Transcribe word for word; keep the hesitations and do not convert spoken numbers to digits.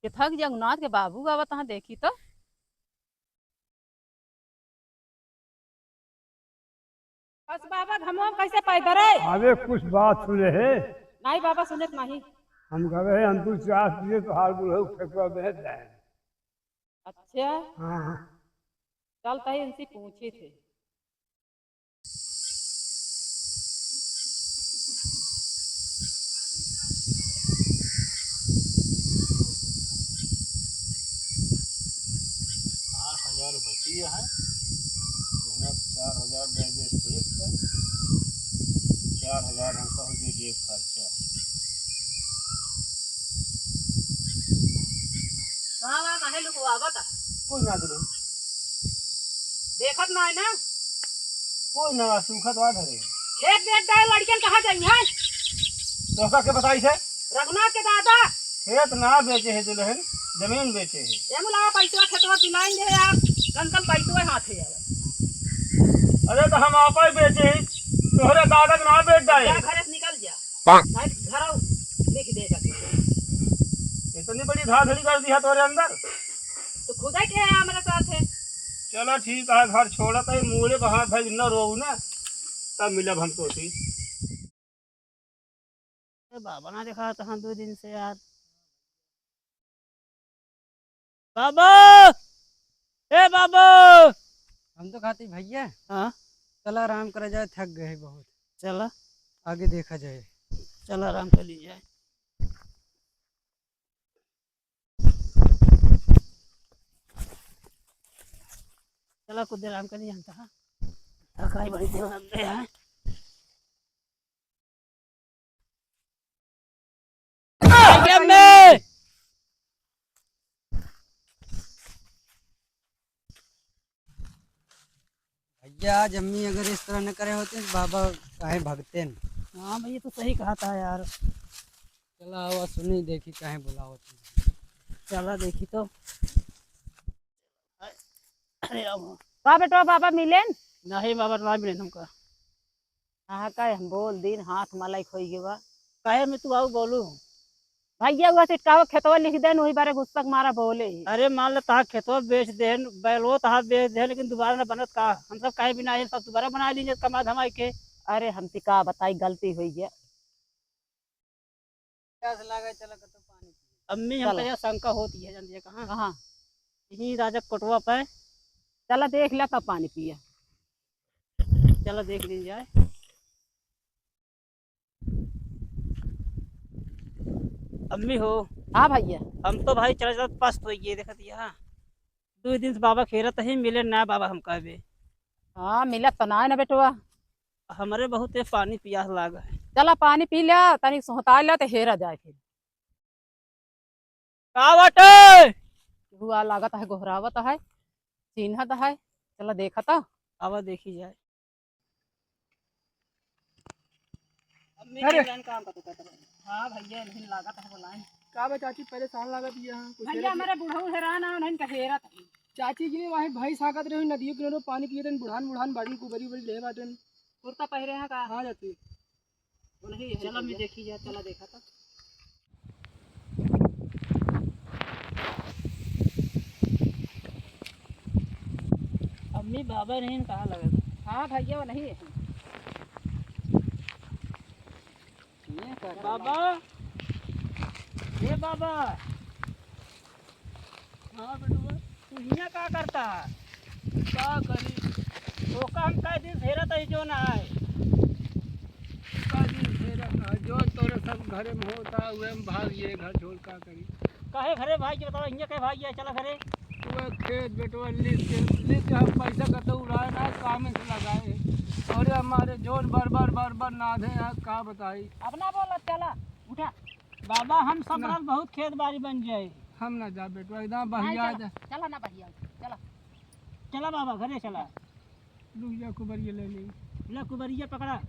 के थक जगन्नाथ के बाबू आवत हैं, देखी तो। बस बाबा, घमवा में कैसे पैदल है? अबे कुछ बात सुने है। नहीं बाबा, सुने तो नहीं। हम कहे हैं, हम दो चार दिए तो हाल बुढ़ऊ फेंकवा में जाए। अच्छा। हाँ, हाँ। चल तही इनसे पूछी थे। आठ हजार बची है, उन्हें चार हजार दे दे सेठ का, चार हजार हमका हो गया जेब खर्चा। कहाँ बा, काहे लुकवावत है? कोई ना दुल्हन। देखत ना है ना? कोई ना, सूखत बा घरे। खेत बेच डाले, लड़कियन कहाँ जाई हैं? तोहका के बताई से? रघुनाथ के दादा। खेत ना बेचे है दुल्हन, जमीन बेचे है। ये मुला पैसवा खेतवा दिलाइन दे यार, कम कम पैसवा हाथ है यार। अरे तो हम आपा ही बेचे ही, तोहरे दादा के ना बेच डाले। जा घरे से निकल जा। पाक। नहीं तो घरौ लिख दे जाके। इतनी बड़ी धाधली कर दिया तोरे अंदर। तो खुदा के है हमारे साथ है। चलो ठीक है, घर छोड़त है, मूड़े पर हाथ धर न रोऊ ना, तब मिलब हम तोसी। ए बाबा ना देखा तो हम दो दिन से यार। बाबू, ए बाबू। हम तो कहते भैया। हाँ। चला आराम करा जाए, थक गए बहुत। चला। आगे देखा जाए। चला आराम कर ली जाए। चला कुछ देर आराम कर ली जाए, हाँ। थकाई बड़ी देर लग गया है। भैया, आज अम्मी अगर इस तरह न करे होते तो बाबा काहे भगते न। हाँ भैया, तो सही कहा था यार। चला आवा सुनी, देखी काहे बुलावत हैं। चला देखी तो। अरे अब का बेटवा, बाबा मिलेन? नहीं बाबा, ना मिलेन हमका। कहाँ का हम बोल दिन हाथ मलाइक होई गवा। काहे में तू आऊ बोलू? भैया हुआ से कहो खेतवा लिख देन, वही बारे गुस्सा के मारा बोले ही। अरे मान ले तहा खेतवा बेच देन, बैलवो तहा बेच देन, लेकिन दोबारा न बनत का? हम सब काहे बिना आए, सब दोबारा बना लीजिए कमा धमाई के। अरे हमसे का बताई, गलती हुई गया। प्यास लागे, चला कतो पानी पी। अम्मी, हम चला। कहिया शंका होती है, जानती है कहाँ? कहाँ? यहीं राजा कोटवा पे। चला देख ला तब पानी पिया। चला देख ली जाए। अम्मी हो। हाँ भैया। हम तो भाई चला चला पस्त हो गए, देखत यहाँ। दो दिन से बाबा खेरत ही, मिले ना बाबा हमका बे। हाँ, मिलत तो ना है ना बेटवा। हमरे बहुते पानी पियास लाग है। चला पानी पी ल्या, तनी सोहता ल्या तो हेरा जाए फिर। का बाटे? हुआ लागत है, गोहरावत है, चिन्हत है। चला देखा तो। आवा देखी जाए। अम्मी अरे। के काम का तो करत रहे। हाँ भैया, नहीं लागत है बोलाए। का बा चाची, परेशान लागत ही यहाँ, कुछ भैया, हेरत हमारे बुढ़ऊ हैरान है, उन्हें का हेरत है। चाची जी, वहीं भैंस हाकत रही, नदियों किनारे पानी पिए तन, बुढ़ान, बुढ़ान, बाड़ी कुबरी, उबरी ले बाटन। कुर्ता पहरे हैं का? हाँ चाची। वो नहीं है चलो, मैं भैया। देखी जा, चला देखा था। अम्मी बाबा नहीं कहाँ लगे? हाँ भैया, वो नहीं है। ये का बाबा, ए बाबा। हाँ बेटुआ। तू हियाँ का करता है? का करी? ओका हम कह दिन फेरा तई जो ना आए। का दिन फेरा का? जो तोरे सब घरे में होता, उहे में भाग ये घर छोड़ का करी? काहे घरे भाग ये बतावा, हियाँ काहे भाग ये? चला घरे। तू खेत बेटवा लीज के, लीज के हम पैसा कतौ उड़ाए ना, काम से लगाए। अरे हमारे जोन बर बर बर बर नाधे हैं, का बताई? अपना बोला, चला, उठा। बाबा, हम सब ना। रात बहुत खेत बारी बन जाए। हम ना जा बेटवा, एकदम नहीं, बहिया चला, जा। चला ना बहिया, चला। चला बाबा, घरे चला। रुक जा, कुबरिया ले ले। ले कुबरिया पकड़ा।